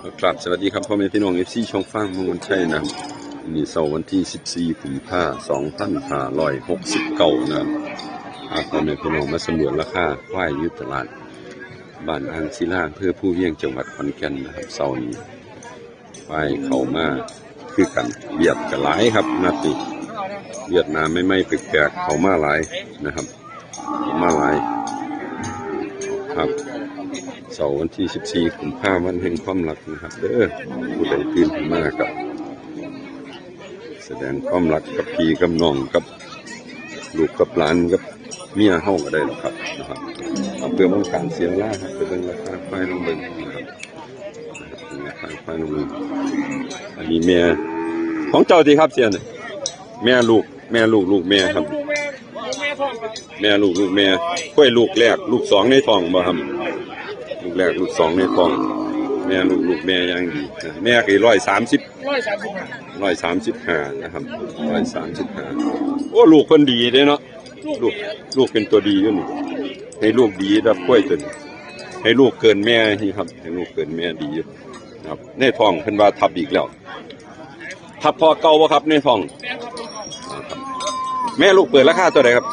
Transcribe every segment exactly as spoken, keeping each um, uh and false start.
ครับ สวัสดีครับ พ่อแม่พี่น้อง เอฟซี ช่องฟางเมืองวันชัยนะครับ นี่เสาร์วันที่ สิบสี่ กุมภาพันธ์ สองพันห้าร้อยหกสิบเก้า นะครับ พาพ่อแม่พี่น้องมาสำรวจราคาควายอยู่ตลาดบ้านอ่างศิลา อำเภอภูเวียง จังหวัดขอนแก่นนะครับ เสาร์นี้ควายเข้ามาคือกัน เวียดก็หลายครับ นัดนี้เวียดนามใหม่ๆแปลกๆเข้ามาหลายนะครับ มาหลายครับ เสาร์วันที่ สิบสี่ กุมภาพันธ์ วันแห่งความรักนะครับเด้อ ผู้ใดตื่นขึ้นมาก็แสดงความรักกับพี่กับน้อง กับลูกกับหลาน กับเมียเฮาก็ได้หรอกครับนะครับ เอาเพื่อบ่เป็นการเสียเวลาครับ ไปเบิ่งราคาควายลองเบิ่งนะครับ ราคาควายลองเบิ่ง อันนี้แม่ของเจ้าติครับเสียนี่ แม่ลูก แม่ลูก ลูกแม่ครับ แม่ลูก ลูกแม่ ควายลูกแรก ลูกสองในท้องบ่ครับ ลูกแรก ลูกสองในท้อง แม่ลูก ลูกแม่อย่างดี แม่ก็ร้อยสามสิบ ร้อยสามสิบห้า ร้อยสามสิบห้านะครับ ร้อยสามสิบห้า โอ้ ลูกเพิ่นดีเด้เนาะ ลูก ลูกเป็นตัวดีอยู่นี่ ให้ลูกดีครับ ควายตัวนี้ ให้ลูกเกินแม่นี่ครับ ให้ลูกเกินแม่ดีอยู่ครับ ในท้องเพิ่นว่าทับอีกแล้ว ทับพ่อเก่าบ่ครับในท้อง แม่ลูกเปิดราคาเท่าไหร่ครับ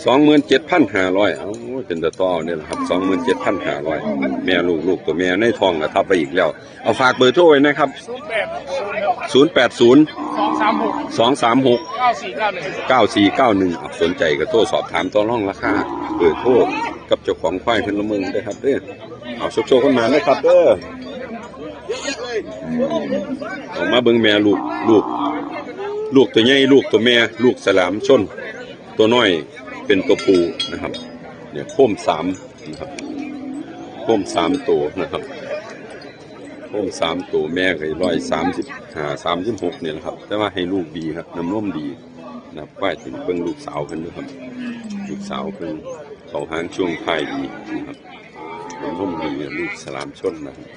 สองหมื่นเจ็ดพันห้าร้อย เอ้า เป็นตาต่อเนี่ยนะครับ สองหมื่นเจ็ดพันห้าร้อย แม่ลูก ลูกตัวแม่ในท้องก็ทับไปอีกแล้ว เอาฝากเบอร์โทรไว้นะครับ ศูนย์แปดศูนย์ สองสามหก เก้าสี่เก้าหนึ่ง อ่ะ สนใจก็โทรสอบถามต่อรองราคา เบอร์โทรกับเจ้าของควายเพิ่นละเมิงเด้อครับเด้อ เอาโชคๆกันมานะครับเด้อ ออกมาเบิ่งแม่ลูก ลูก ลูกตัวใหญ่ ลูกตัวแม่ ลูกสลามชน ตัวน้อยเป็นตัวผู้นะครับ เนี่ย โคมสามนะครับ โคมสามตัวนะครับ โคมสามตัว แม่ก็ร้อยสามสิบห้า สามสิบหกเนี่ยนะครับ แต่ว่าให้ลูกดีครับ น้ำนมดีนะครับ ควายถึงเบิ่งลูกสาวเพิ่นนะครับ ลูกสาวเพิ่นเขาหางช่วงท้ายดีนะครับ น้ำนมดีเนี่ย ลูกสลามชนนะครับ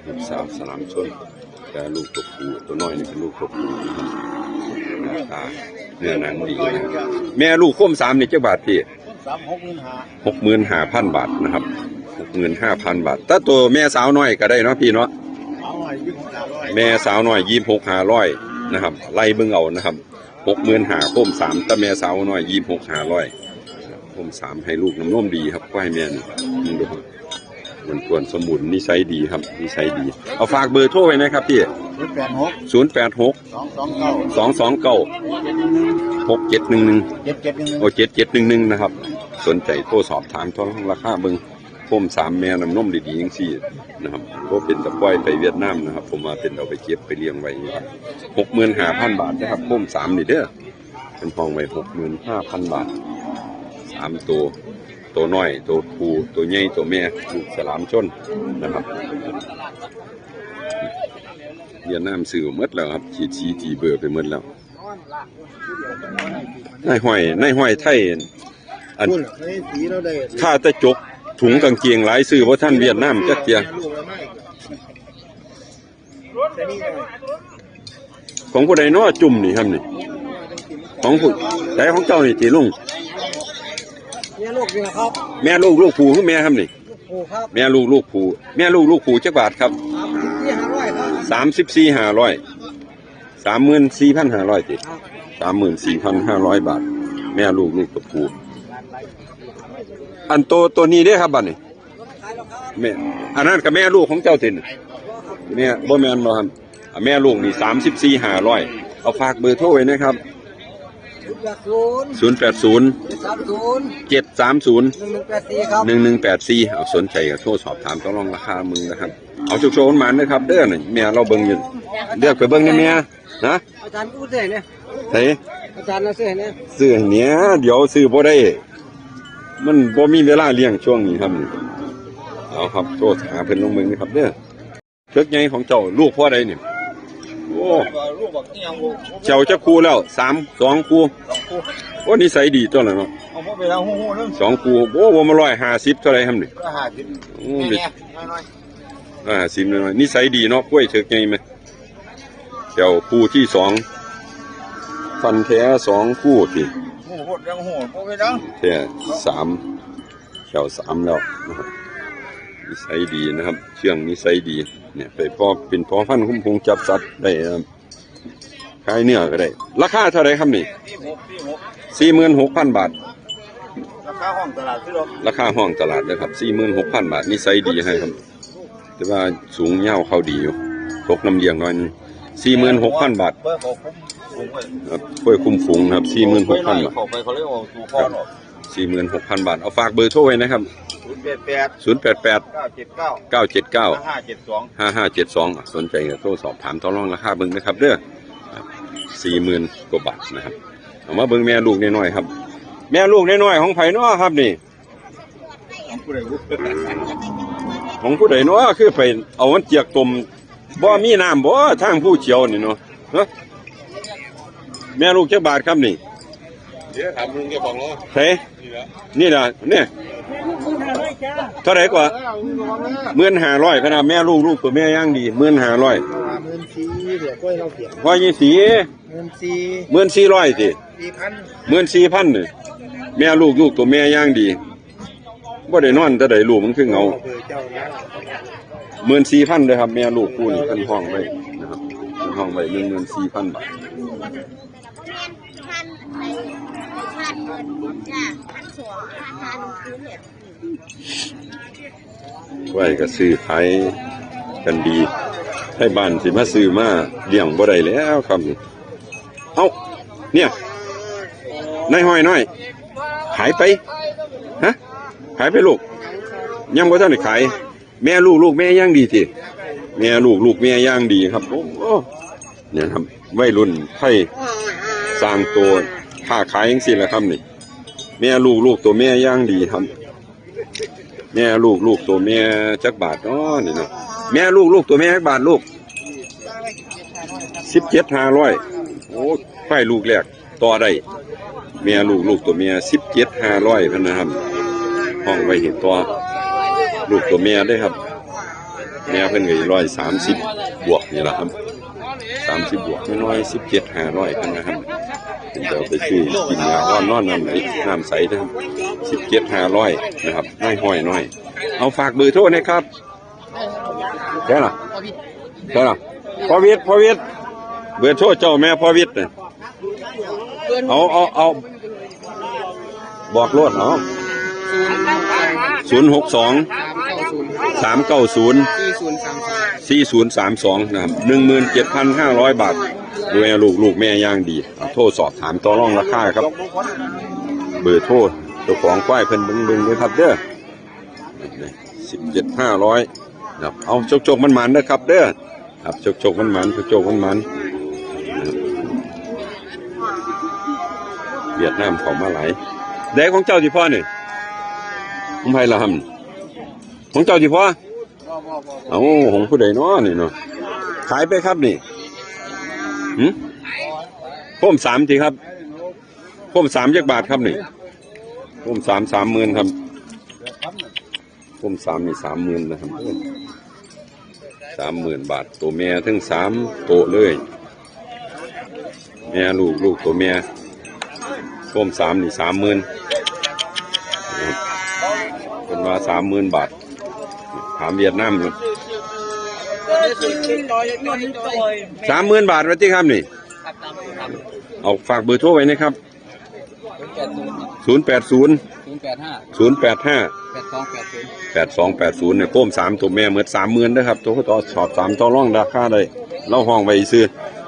ลูกสาวสลามชน แต่ลูกตัวผู้ ตัวน้อยนี่เป็นลูกตัวผู้นะครับ หน้าตาเนื้อหนังดีนะครับ แม่ลูกโคมสามนี่จักบาทพี่ สาม หกหมื่นห้า หกหมื่นห้าพันบาทนะครับ หกหมื่นห้าพันบาท ถ้าตัวแม่สาวน้อยก็ได้เนาะพี่เนาะ สาวน้อยยี่สิบหกห้าร้อย แม่สาวน้อยยี่สิบหกห้าร้อยนะครับ ไล่เบิ่งเอานะครับ หกหมื่นห้า โคมสาม ถ้าแม่สาวน้อยยี่สิบหกห้าร้อย โคมสาม ให้ลูกน้ำนมดีครับ ควายแม่นี่ มันดูครับ มันควรสมบูรณ์ นิสัยดีครับ นิสัยดี เอาฝากเบอร์โทรไว้นะครับพี่ ศูนย์แปดหก ศูนย์แปดหก สองสองเก้า สองสองเก้า หกเจ็ดหนึ่งหนึ่ง เจ็ดเจ็ดหนึ่งหนึ่ง โอ้ เจ็ดเจ็ดหนึ่งหนึ่ง นะครับ สนใจโทรสอบถามต่อรองราคาเบิ่ง โคมสาม แม่น้ำนมดีๆจังซี่นะครับ ก็เป็นตะปล่อยไปเวียดนามนะครับ ผมว่าเป็นเอาไปเก็บไปเลี้ยงไว้อยู่ครับ หกหมื่นห้าพันบาทนะครับ โคมสามนี่เด้อ เป็นห้องไว้ หกหมื่นห้าพันบาท สามตัว ตัวน้อย ตัวผู้ ตัวใหญ่ ตัวแม่ ลูกสลามชนนะครับ เวียดนามซื้อหมดแล้วครับ ขีดสีตีเบอร์ไปหมดแล้ว นายห้อย นายห้อยไทย อัน ถ้าแต่จกถุงกางเกงหลาย ซื้อบ่ทันเวียดนามจักเทื่อ ของผู้ใดน้อจุ่มนี่ครับนี่ ของผู้ใด ของเจ้านี่ติลุง แม่ลูกนี่ครับ แม่ลูก ลูกผู้คือแม่ครับนี่ ลูกผู้ครับ แม่ลูก ลูกผู้ แม่ลูก ลูกผู้จักบาทครับ สามสิบสี่ห้าร้อยครับ สามสิบสี่ห้าร้อย สามหมื่นสี่พันห้าร้อยติ ครับ สามหมื่นสี่พันห้าร้อยบาท แม่ลูก ลูกตัวผู้ อันโต ตัวนี้เด้ครับบัดนี้ แม่ อันนั้นก็แม่ลูกของเจ้าติ เนี่ย บ่แม่นบ่ครับ อ่ะ แม่ลูกนี่ สามสิบสี่ห้าร้อย เอาฝากเบอร์โทรไว้นะครับ ศูนย์แปดศูนย์ ศูนย์แปดศูนย์ เจ็ดสามศูนย์ เจ็ดสามศูนย์ หนึ่งหนึ่งแปดสี่ครับ หนึ่งหนึ่งแปดสี่ เอาสนใจก็โทรสอบถามต่อรองราคามึงนะครับ เอาโชคๆกันมานะครับ เด้อนี่ แม่เราเบิ่งอยู่ เลือกไปเบิ่งในแม่ นะ อาจารย์กู้เท่าไหร่เนี่ย ไส อาจารย์เราซื้อให้เนี่ย ซื้อให้เนี่ย เดี๋ยวซื้อบ่ได้ มันบ่มีเวลาเลี้ยงช่วงนี้ครับ เอาครับ โทรหาเพิ่นลงเบิ่งนะครับเด้อ เถิกใหญ่ของเจ้า ลูกพ่อใดนี่ โอ้ ลูกบักอิหยังบ่ เจ้าจักคู่แล้ว สาม สองคู่ สองคู่ โอ้ นิสัยดีตัวละเนาะ เอาบ่ไปแล้วฮู้ๆเรื่อง สองคู่ โอ้ บ่มา ร้อยห้าสิบเท่าไหร่ครับนี่ ร้อยห้าสิบ โอ้ แม่ๆน้อยๆ อ่า สิบน้อยๆ นิสัยดีเนาะ กล้วยเถิกใหญ่ไหม เจ้าคู่ที่สอง ฟันแท้สองคู่ติ โอ้โห ยังโหด บ่ไปแล้ว แท้สาม เจ้าสามแล้วนะครับ นิสัยดีนะครับ เชื่องนิสัยดี เนี่ยไปพ่อเป็นพ่อพันธุ์คุ้มพุงจับสัตว์ได้นะครับ ขายเนื้อก็ได้ ราคาเท่าไหร่ครับนี่ สี่หมื่นหกพันบาท ราคาห้องตลาดที่เรา ราคาห้องตลาดนะครับ สี่หมื่นหกพันบาท นิสัยดีให้ครับ แต่ว่าสูงยาวเขาดีอยู่ ตกน้ำเลี้ยงน้อยหนึ่ง สี่หมื่นหกพันบาท เบอร์เขาคุ้มสูงเลย ครับ กล้วยคุ้มฝูงนะครับ สี่หมื่นหกพันบาท เขาไปเขาเรียกว่าตัวก้อนออก สี่หมื่นหกพันบาท เอาฝากเบอร์โทรไว้นะครับ ศูนย์แปดแปด ศูนย์แปดแปด เก้าเจ็ดเก้า เก้าเจ็ดเก้า ห้าห้าเจ็ดสอง ห้าห้าเจ็ดสอง สนใจก็โทรสอบถามต่อรองราคาเบิ่งนะครับเด้อ ครับ สี่หมื่นกว่าบาทนะครับ เอามาเบิ่งแม่ลูกน้อยๆครับ แม่ลูกน้อยๆของไผเนาะครับนี่ ของผู้ใดเนาะ คือไปเอามันเจียกตม บ่มีน้ำบ่ ทางผู้เขียวนี่เนาะ ฮะ แม่ลูกจักบาทครับนี่ เดี๋ยวถามลุงเจ้าของรถ ไส นี่แหละ นี่แหละ เนี่ย เท่าไหร่กว่า หมื่นห้าร้อยพะนะ แม่ลูก ลูกตัวแม่ย่างดี หมื่นห้าร้อย หมื่นสี่ เดี๋ยวกล้วยเราเปียก ร้อยยี่สิบ หมื่นสี่ หมื่นสี่ร้อยสิ สี่พัน หมื่นสี่พันนี่ แม่ลูก ลูกตัวแม่ย่างดี บ่ได้นอนแต่ใดลูกมันคือเหงา เบอร์เจ้านะ หมื่นสี่พันเด้อครับ แม่ลูกคู่นี้เพิ่นห้องไว้นะครับ เพิ่นห้องไว้หนึ่งหมื่นสี่พันบาท พัน พัน พัน จ้ะ พันสอง พัน พัน ไว้ก็ซื้อขายกันดี ไทบ้านสิมาซื้อมาเลี้ยงบ่ได้แล้วครับ เอ้า เนี่ย นายห้อยน้อย ขายไป ฮะ ขายไปลูก ยังบ่ทันได้ขาย แม่ลูก ลูกแม่ย่างดีติ แม่ลูก ลูกแม่ย่างดีครับ โอ้โห เนี่ยครับ วัยรุ่นไทย สร้างตัว ค้าขายจังซี่แหละครับนี่ แม่ลูก ลูกตัวแม่ย่างดีครับ แม่ลูก ลูกตัวแม่จักบาทเนาะนี่เนาะ แม่ลูก ลูกตัวแม่จักบาทลูก สิบเจ็ดห้าร้อย โอ้ ควายลูกแรก ต่อได้ แม่ลูก ลูกตัวแม่ สิบเจ็ดห้าร้อยพันนะครับ ห้องไว้เห็นต่อ ลูกตัวแม่เด้อครับ แม่เพิ่นก็ร้อยสามสิบบวกนี่แหละครับ สามสิบบวกน้อยๆ สิบเจ็ดห้าร้อยพันนะครับ เดี๋ยวไปซื้อกินยาอ่อนนอนน้ำไหล น้ำใสนะครับ สิบเจ็ดห้าร้อยนะครับ นายห้อยน้อย เอาฝากเบอร์โทรนะครับ ใช่ล่ะ ใช่ล่ะ พ่อวิทย์ พ่อวิทย์ เบอร์โทรเจ้าแม่พ่อวิทย์เนี่ย เอา เอา เอา บอกโลดเนาะ ศูนย์หกสอง สามเก้าศูนย์ สี่ศูนย์สามสอง นะครับ หนึ่งหมื่นเจ็ดพันห้าร้อยบาท ดูแลลูก ลูกแม่ย่างดี โทรสอบถามต่อรองราคาครับ เบอร์โทรเจ้าของควายเพิ่นเบิ่งๆ ด้วยครับเด้อ สิบเจ็ดห้าร้อย ครับ เอาโชคๆ มันๆ นะครับเด้อ ครับ โชคๆ มันๆ โชคๆ มันๆ เวียดนามเข้ามาหลาย ได้ของเจ้าติพ่อนี่ ของไผล่ะครับ ของเจ้าติพ่อ เอ้า ของผู้ใดเนาะนี่เนาะ ขายไปครับนี่ หึ โคมสามติครับ โคมสามจักบาทครับนี่ โคมสาม สามหมื่นครับ โคมสามนี่ สามหมื่นนะครับ สามหมื่นบาท ตัวแม่ทั้งสามตัวเลย แม่ลูก ลูกตัวแม่ โคมสามนี่ สามหมื่น นะครับ เพิ่นว่า สามหมื่นบาท ถามเวียดนามอยู่ สามหมื่นบาท ว่าติครับนี่ เอาฝากเบอร์โทรไว้นะครับ ศูนย์แปดศูนย์ ศูนย์แปดห้า ศูนย์แปดห้า แปดสองแปดศูนย์ แปดสองแปดศูนย์ เนี่ย โคมสามตัวแม่หมด สามหมื่นนะครับ โทรต่อสอบถามต่อรองราคาได้ ลาวห้องไว้ซื่อ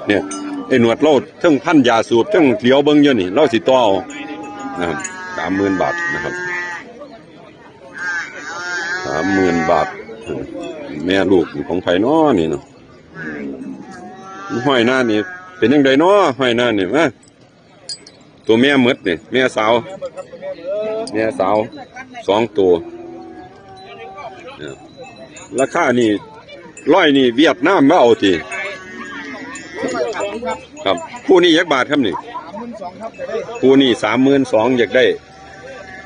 เนี่ย ไอ้หนวดลาวเทิงพันยาสูบ เทิงเหลียวเบิ่งอยู่นี่ ลาวสิต่อเอา นะครับ สามหมื่นบาทนะครับ สามหมื่นบาท แม่ลูกของไผน้อนี่เนาะ ห้อยหน้านี่ เป็นจั่งใดน้อ ห้อยหน้านี่ มา ตัวแม่หมดนี่ แม่สาว แม่สาว สองตัว เนี่ย ราคานี่ ร้อยนี่ เวียดนามมาเอาติ ครับ คู่นี้จักบาทครับนี่ คู่นี้ สามหมื่นสอง อยากได้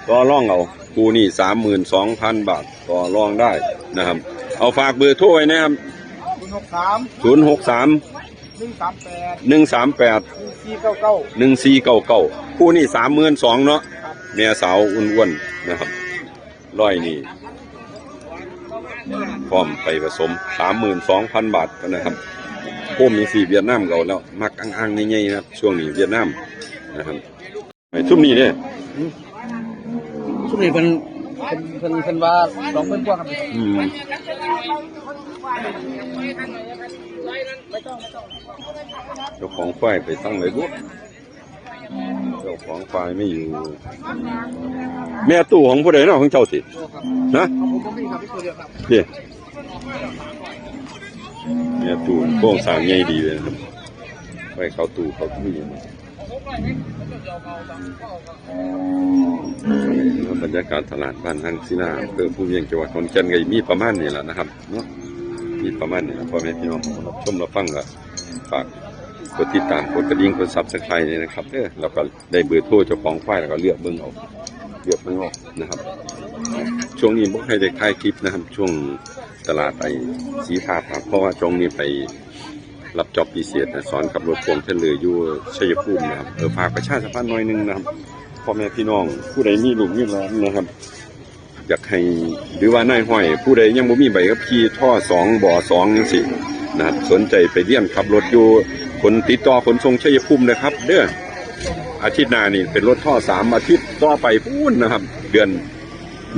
ต่อรองเอา คู่นี้ สามหมื่นสองพันบาท ต่อรองได้นะครับ เอาฝากเบอร์โทรไว้นะครับ ศูนย์หกสาม ศูนย์หกสาม หนึ่งสามแปด หนึ่งสามแปด หนึ่งสี่เก้าเก้า หนึ่งสี่เก้าเก้า คู่นี้ สามหมื่นสองเนาะ แม่สาวอ้วนๆ นะครับ ร้อยนี่ พร้อมไปผสม สามหมื่นสองพันบาทนะครับ โคมยังสี่เวียดนามเก่าแล้ว มักอ่างๆใหญ่ๆนะครับ ช่วงนี้เวียดนามนะครับ ไอ้ซุมนี้เนี่ย ซุมนี้เป็นเป็นเป็นเป็นว่าสองหมื่นกว่าครับ อืม เจ้าของควายไปตั้งไว้บุเจ้าของควายไม่อยู่ แม่ตู้ของผู้ใดเนาะ ของเจ้าสินะ ผมผมมีครับพี่ตัวเดียวครับ เนี่ย เนี่ยตู้โครงสร้างใหญ่ดีเลยนะครับ ไว้เขาตู้เขามีนะ บรรยากาศตลาดบ้านนางสีนา อำเภอภูเวียง จังหวัดขอนแก่นก็มีประมาณนี้แหละนะครับเนาะ มีประมาณนี้แหละ พ่อแม่พี่น้องรับชมรับฟังก็ฝากกดติดตาม กดกระดิ่ง กด Subscribe นี่นะครับเด้อ แล้วก็ได้เบอร์โทรเจ้าของควาย แล้วก็เลือกเบิ่งเอา เลือกเบิ่งเอานะครับ ช่วงนี้บ่ให้ได้ถ่ายคลิปนะครับ ช่วงตลาดไอ้ศรีธาตุครับ เพราะว่าช่วงนี้ไปรับจ็อบพิเศษนะ สอนขับรถพ่วงเทรลเลอร์อยู่ชัยภูมินะครับ เออ ฝากประชาสัมพันธ์หน่อยนึงนะครับ พ่อแม่พี่น้องผู้ใดมีลูกมีหลานนะครับ อยากให้ หรือว่านายห้อยผู้ใดยังบ่มีใบขับขี่ ท.สอง บ.สอง จังซี้นะครับ สนใจไปเรียนขับรถอยู่ ขน ติดต่อขนส่งชัยภูมินะครับ เด้อ อาทิตย์หน้านี่เป็นรถ ท.สาม อาทิตย์ต่อไปพู้นนะครับ เดือน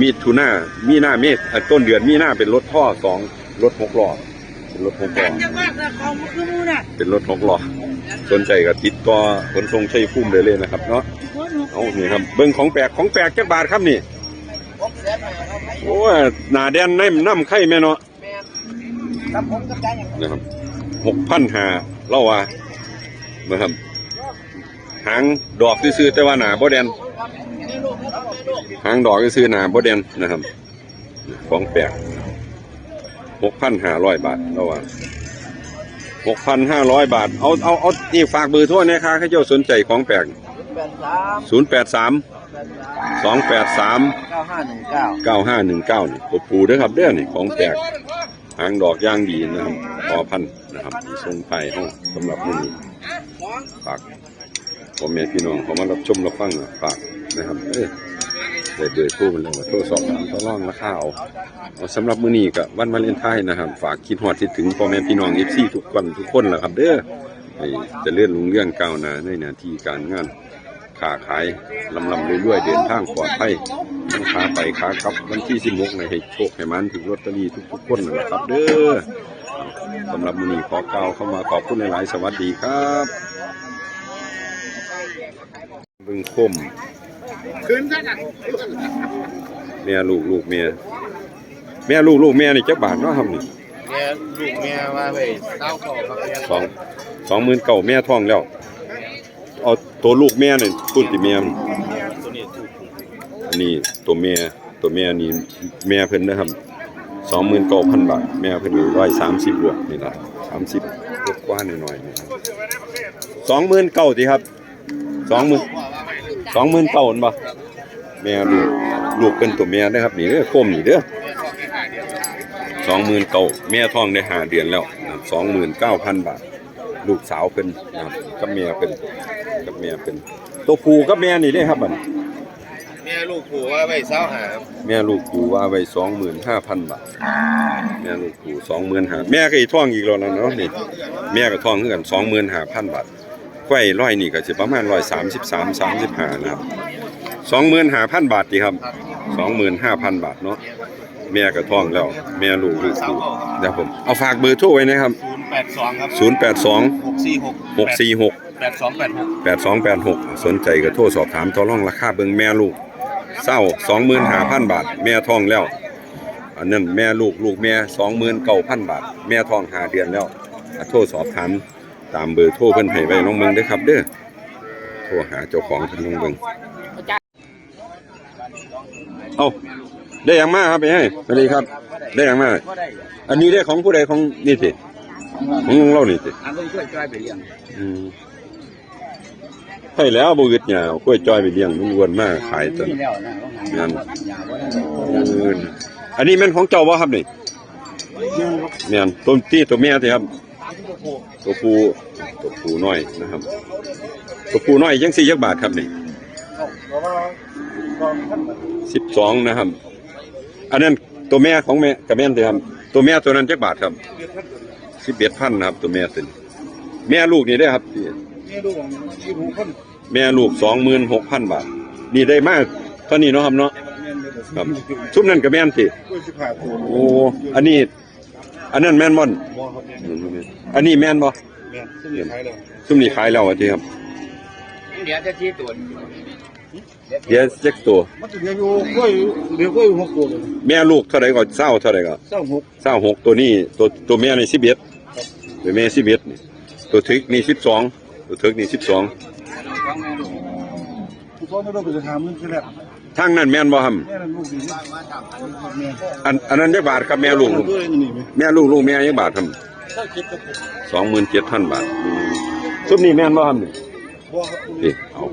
มิถุนา มีนา เมษ เอ่อ ต้นเดือนมีนาเป็นรถ ท.สอง รถหกล้อ เป็นรถหกล้อ จังหวัดละของมันคือหมู่น่ะ เป็นรถหกล้อ สนใจก็ติดต่อขนส่งชัยภูมิได้เลยนะครับเนาะ เอานี่ครับ เบิ่งของแปลก ของแปลกจักบาทครับนี่ โอ้ย หน้าแดนในน้ำไข่แม่เนาะ ครับผมกับใจอย่าง นะครับ หกพันห้า เล่าว่านะครับ หางดอกซื่อๆ แต่ว่าหน้าบ่แดน หางดอกซื่อๆ หน้าบ่แดนนะครับ ของแปลก หกพันห้าร้อยบาท เล่าว่า หกพันห้าร้อยบาท เอา เอา เอา นี่ฝากเบอร์โทรนะครับ ใครเจ้าสนใจของแปลก แปดสาม ศูนย์แปดสาม สองแปดสาม เก้าห้าหนึ่งเก้า เก้าห้าหนึ่งเก้า นี่ ตัวผู้เด้อครับเด้อ นี่ ของแปลก หางดอกอย่างดีนะครับ พอพันธุ์นะครับ ส่งไทยห้องสำหรับมื้อนี้ ฝากพ่อแม่พี่น้องเขามารับชมรับฟังนะ ฝากนะครับ เอ้ย ได้เบอร์โทรเพิ่นแล้ว โทรสอบถามต่อรองราคาเอา เอา สำหรับมื้อนี้ก็วันวาเลนไทน์นะครับ ฝากคิดฮอดคิดถึงพ่อแม่พี่น้อง เอฟซี ทุกคนทุกคนล่ะครับเด้อ ให้เจริญรุ่งเรืองก้าวหน้าในหน้าที่การงาน ค้าขายร่ำๆรวยๆ เดินทางปลอดภัย ทั้งขาไปขากลับ วันที่สิบหกนี่ให้โชคให้หมาน ถูกลอตเตอรี่ทุกๆคนนั่นแหละครับเด้อ สำหรับมื้อนี้ขอกล่าวคำว่าขอบคุณหลายๆ สวัสดีครับ เบิ่งโคม คืนซะกัน แม่ลูก ลูกแม่ แม่ลูก ลูกแม่นี่จักบาทเนาะครับนี่ แม่ลูกแม่ว่าไปเศร้าเก่าครับแม่ สอง สองหมื่นเก้า แม่ท้องแล้ว เอาตัวลูกแม่นี่ พูดติแม่มัน ตัวนี้ถูก อันนี้ตัวแม่ ตัวแม่นี่แม่เพิ่นนะครับ สองหมื่นเก้าพันบาท แม่เพิ่นร้อยสามสิบบวกนี่ล่ะ สามสิบกว่าๆหน่อยๆนี่ครับ สองหมื่นเก้าติครับ สองหมื่น สองหมื่นเก้า เห็นบ่ แม่ลูก ลูกเป็นตัวแม่นะครับ นี่เด้อ โคมนี่เด้อ สองหมื่นเก้า แม่ท้องได้ห้าเดือนแล้วนะครับ สองหมื่นเก้าพันบาท ลูกสาวเพิ่นนะครับ กับแม่เพิ่น กับแม่เพิ่น ตัวผู้กับแม่นี่เด้ครับบัดนี้ แม่ลูกผู้ว่าไปเศร้าหาครับ แม่ลูกผู้ว่าไว้สองหมื่นห้าพันบาท แม่ลูกผู้สองหมื่นห้า แม่ก็อีกท้องอีกแล้วนะเนาะนี่ แม่ก็ท้องคือกัน สองหมื่นห้าพันบาท ควายร้อยนี่ก็สิประมาณร้อยสามสิบสาม สามสิบห้านะครับ สองหมื่นห้าพันบาทติครับ สองหมื่นห้าพันบาทเนาะ แม่ก็ท้องแล้ว แม่ลูกลูกผู้ เดี๋ยวผมเอาฝากเบอร์โทรไว้นะครับ ศูนย์แปดสองครับ ศูนย์แปดสอง หกสี่หก หกสี่หก แปดสองแปดหก แปดสองแปดหก สนใจก็โทรสอบถามต่อรองราคาเบิ่ง แม่ลูกเศร้า สองหมื่นห้าพันบาท แม่ท้องแล้ว อันนั้นแม่ลูก ลูกแม่ สองหมื่นเก้าพันบาท แม่ท้องห้าเดือนแล้ว อ่ะ โทรสอบถามตามเบอร์โทรเพิ่นให้ไว้ลองเบิ่งเด้อครับเด้อ โทรหาเจ้าของเพิ่นลองเบิ่ง เอ้า ได้หยังมาครับ ไอ้ให้ สวัสดีครับ ได้หยังมา อันนี้ได้ของผู้ใด ของนี่ติ ของลุงเรานี่ติ อันนี้ช่วยจอยไปเลี้ยง อืม ใช่แล้ว บ่อึดหยาเอากล้วยจ้อยไปเลี้ยง มันอ้วนมากขายตัว นี่แล้วนะ นั่น อย่าว่า เออ อันนี้แม่นของเจ้าบ่ครับนี่ แม่น ตัวที่ตัวแม่ติครับ ตัวผู้ ตัวผู้น้อยนะครับ ตัวผู้น้อยจังสี่จักบาทครับนี่ เพราะว่า สิบสองนะครับ อันนั้น ตัวแม่ของแม่ก็แม่นเด้อครับ ตัวแม่ตัวนั้นจักบาทครับ สิบเอ็ดพันนะครับ ตัวแม่ตัวนี้ แม่ลูกนี่ได้อครับ แม่ลูกของ แม่ลูก สองหมื่นหกพันบาท นี่ได้มาเท่านี้เนาะครับเนาะ ครับ ชุมนั้นก็แม่นติ โอ้ อันนี้ อันนั้นแม่นบ่อน อันนี้แม่นบ่ แม่น ซุมนี้ขายแล้ว ซุมนี้ขายแล้วว่าติครับ เดี๋ยวจะชี้ตัว เดี๋ยวจักตัว มันจะเหลืออยู่กล้วย เหลือกล้วยอยู่หกตัวเลย แม่ลูกเท่าไหร่ก็ เศร้าเท่าไหร่ก็ เศร้าหก เศร้าหก ตัวนี้ ตัว ตัวแม่นี่ สิบเอ็ด ตัวแม่ สิบเอ็ด นี่ ตัวเถิกนี่ สิบสอง ตัวเถิกนี่ สิบสอง ผู้ซ้อนไม่รู้ไปจะหาเงินแค่แรก ทางนั้นแม่นบ่ครับ แม่นั่นลูกดีนี่ อัน อันนั้นจักบาทครับ แม่ลูก ตัวเองนี่ไหม แม่ลูก ลูกแม่จักบาทครับ สองหมื่นเจ็ดพันบาท อืม ซุมนี้แม่นบ่ครับนี่ บ่ครับ นี่ เอา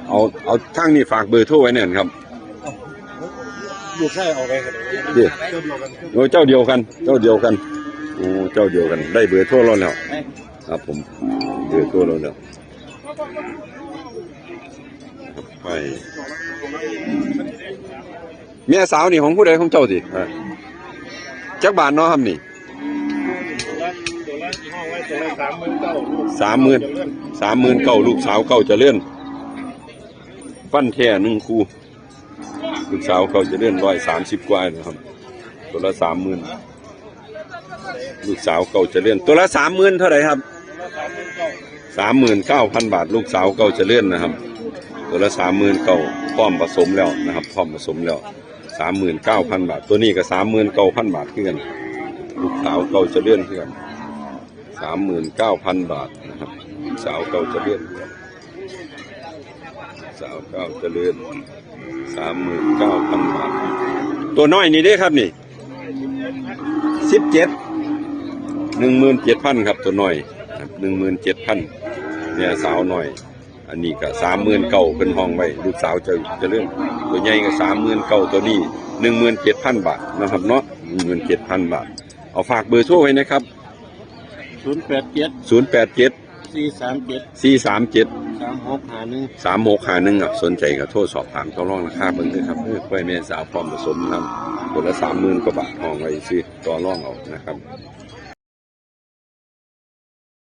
เอา เอาทางนี้ฝากเบอร์โทรไว้แน่นครับ ลูกชายเอาไปครับ นี่ เจ้าเดียวกัน โอ้ เจ้าเดียวกัน เจ้าเดียวกัน โอ้ เจ้าเดียวกัน ได้เบอร์โทรแล้วแล้ว ครับผม เบอร์โทรแล้วแล้ว ไป แม่สาวนี่ของผู้ใด ของเจ้าติ อ่า จักบาทเนาะครับนี่ สามหมื่น สามหมื่นเก้า ลูกสาวเก้าเจริญ ฟันแท้หนึ่งคู่ ลูกสาวเก้าเจริญ ร้อยสามสิบกว่านะครับ ตัวละ สามหมื่น ลูกสาวเก้าเจริญ ตัวละ สามหมื่น เท่าไหร่ครับ สามหมื่นเก้าพันบาท ลูกสาวเก้าเจริญนะครับ ตัวละ สามหมื่นเก้า พร้อมผสมแล้วนะครับ พร้อมผสมแล้ว สามหมื่นเก้าพันบาท ตัวนี้ก็ สามหมื่นเก้าพันบาทคือกัน ลูกสาวเก้าเจริญคือกัน สามหมื่นเก้าพันบาทนะครับ ลูกสาวเก้าเจริญคือกัน สาวเก้าเจริญ สามหมื่นเก้าพันบาท ตัวน้อยนี่เด้ครับนี่ สิบเจ็ด หนึ่งหมื่นเจ็ดพันครับ ตัวน้อยครับ หนึ่งหมื่นเจ็ดพัน เนี่ยสาวน้อย อันนี้ก็ สามหมื่นเก้า เพิ่นห้องไว้ ลูกสาวเจ้าเจริญ ตัวใหญ่ก็ สามหมื่นเก้า ตัวนี้ หนึ่งหมื่นเจ็ดพันบาทนะครับเนาะ หนึ่งหมื่นเจ็ดพันบาท เอาฝากเบอร์โทรไว้นะครับ ศูนย์แปดเจ็ด ศูนย์แปดเจ็ด สี่สามเจ็ด สี่สามเจ็ด สามหกห้าหนึ่ง สามหกห้าหนึ่ง อ่ะ สนใจก็โทรสอบถามต่อรองราคาเบิ่งเด้อครับ เออ กล้วยแม่สาวพร้อมผสมครับ ตัวละ สามหมื่นกว่าบาท ห้องไว้ซื้อต่อรองเอานะครับ